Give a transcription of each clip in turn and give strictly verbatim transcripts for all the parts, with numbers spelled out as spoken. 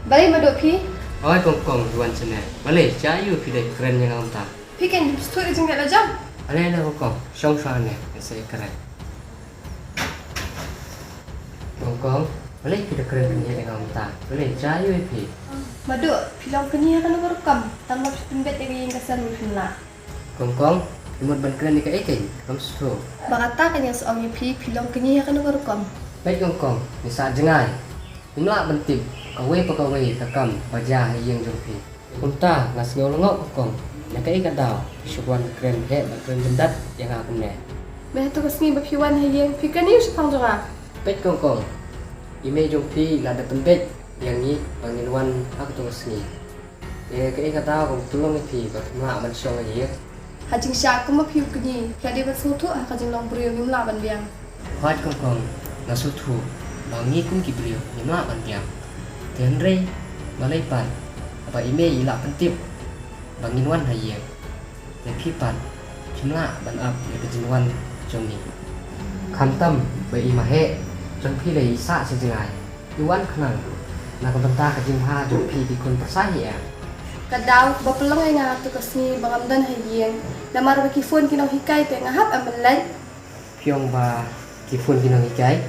Balei Madu phi? Oi Kong Kong, wan sene. Balei, sha ïu phi dei kren ïa nga mynta? Phi ken shu tu ïa jingeh la jong. Ale ale Kong Kong, shong shuwa ne, sa ïa kren. Kong Kong, balei phi da kren kren ïa nga mynta? Balei, sha ïu phi? Madu, phi long kñi ha kano ka rukom? Tang ba phi pynbeit ïa ka ïing ka sem phi la. Kong Kong, phi mut ban kren ïa kaei kein, kam sngewthuh. Ba kata ka ngi sa ong ïa phi, phi long kñi ha kano ka rukom. Peit Kong Kong, ngi sah jngai. Ngim lah ban tip kawei pa kawei ka kam ba jia ha ïing jong phi. Kumta nga sngew lyngngoh Kong Kong, na kaei ka daw phi shu wan kren heh bad kren jyndat ïa nga kumne. Me hato ka sngi ba phi wan ha ïing phi kren ïa u shiphang jong nga. Peit Kong Kong, i mei jong phi la da pynbeit ïa ngi ba ngin wan ha kato ka sngi. Te kaei ka daw kong pynlong ïa phi ba phim lah ban shong ha ïing? Ha jingshisha kum ba phi u kñi, phi la dei ban sngewthuh ha ka jinglong briew, ngim lah ban biang. Hooid Kong Kong, nga sngewthuh ba ngi kum ki briew ngim lah ban biang. Te hynrei balei pat haba i mei i la pyntip ba ngin wan ha ïing, te phi pat phim lah ban ap ïa ka jingwan jong ngi? Khamtam ba i Maheh jong phi lei i sah sha jngai, i wan khnang na ka bynta ka jingbha jong phi ki khun pyrsa hi em? Ka daw ba pynlong ïa nga hato ka sngi ba ngam don ha ïing, namar ba ki phone ki nonghikai te nga hap ban leit. Phi ong ba ki phone ki nonghikai?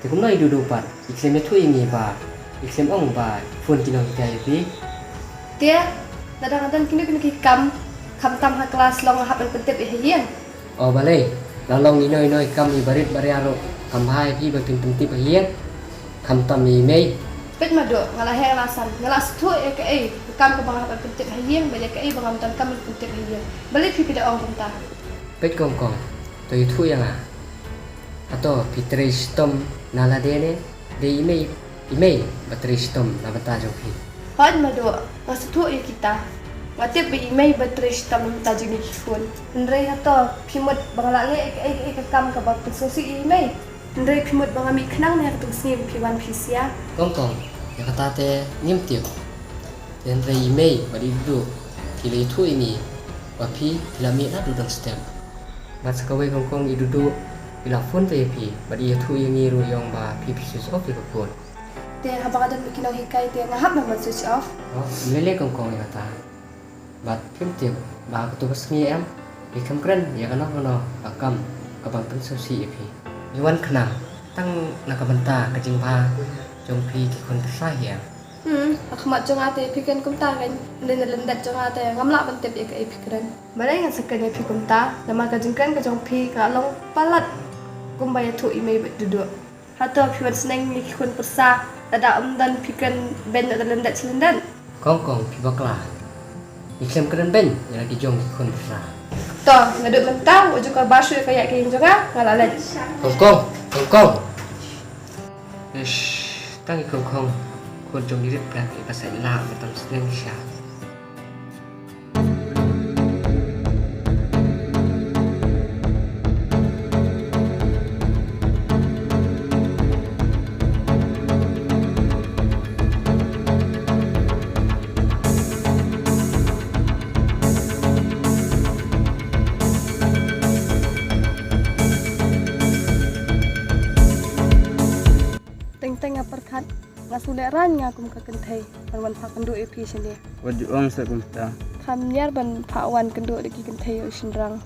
Te kumno i Dudu pat, i khlem ïathuh ïa ngi ba, i khlem ong ba phone ki nonghikai ïa phi? Te lada nga don kino kino ki kam, khamtam ha klas long nga hap ban pyntip ïa ha ïing. O balei, la long ino ino i kam iba rit ba ria ruh kam bha ïa phi ba phin pyntip ha ïing, khamtam ïa i mei. Peit Madu, nga la heh nga la san, nga la sngewthuh ïa kaei ka kam kaba nga hap ban pyntip ha ïing bad ïa kaei ba ngam donkam ban pyntip ha ïing. Balei phi phi da ong kumta? Peit Kong Kong, to ïathuh ïa nga. Hato phi trei shitom na lade ne dei i mei, i mei ba trei shitom na bynta jong phi? Hooid Madu, nga sngewthuh ïa kita. Nga tip ba i mei ba trei shitom na bynta jong ngi ki khun. Hynrei hato phi mut ba nga la leh ïa kaei kaei ka kam kaba pynsngewsih ïa i mei? Hynrei phi mut ba nga mih khnang ne ha kato ka sngi ba phi wan phi sia? Kong Kong, ïa kata te ngim tip. Te hynrei i mei bad i Dudu ki la ïathuh ïa ngi ba phi, phi la mih naduh dang step. Bad sa kawei Kong Kong, i Dudu i la phone te ïa phi bad i ïathuh ïa ngi ruh i ong ba phi phi switch off ïa ka phone. Te haba ka don ba ki nonghikai te nga hap ban switch off? Oh, lei lei Kong Kong ïa kata. Bad phim tip ba kato ka sngi em, ngi khlem kren ïa kano kano ka kam kaban pynsngewsih ïa phi. Ngi wan khnang tang na ka bynta ka jingbha jong phi ki khun pyrsa hi em. Hmm, ha khmat jong nga te phi kren kumta kein, hynrei na lyndet jong nga te ngam lah ban tip ïa kaei phi kren. Balei ngan sa kren ïa phi kumta? Namar ka jingkren ka jong phi ka long palat kumba ïathuh i mei bad Dudu. Hato phi wan sneng ïa ki khun pyrsa, lada ym don phi kren beiñ na lyndet shi lyndet? Kong Kong, phi bakla. Ngi khlem kren beiñ ïa la ki jong ki khun pyrsa. To, naduh mynta wat ju kyrpad shuh ïa ka ïaid ka ïeng jong nga, nga la leit. Kong Kong, Kong Kong. Ish, tang i Kong Kong, khun jong i rit pyrshah ïa ka sait lah, mynta sneng sha. Teng teng nga pyrkhat, nga shu lehraiñ nga kum ka kynthei ban wan phah kynduh ïa phi shane. Wat ju ong sa kumta. Kham niar ban phah wan kynduh da ki kynthei ïa u shynrang.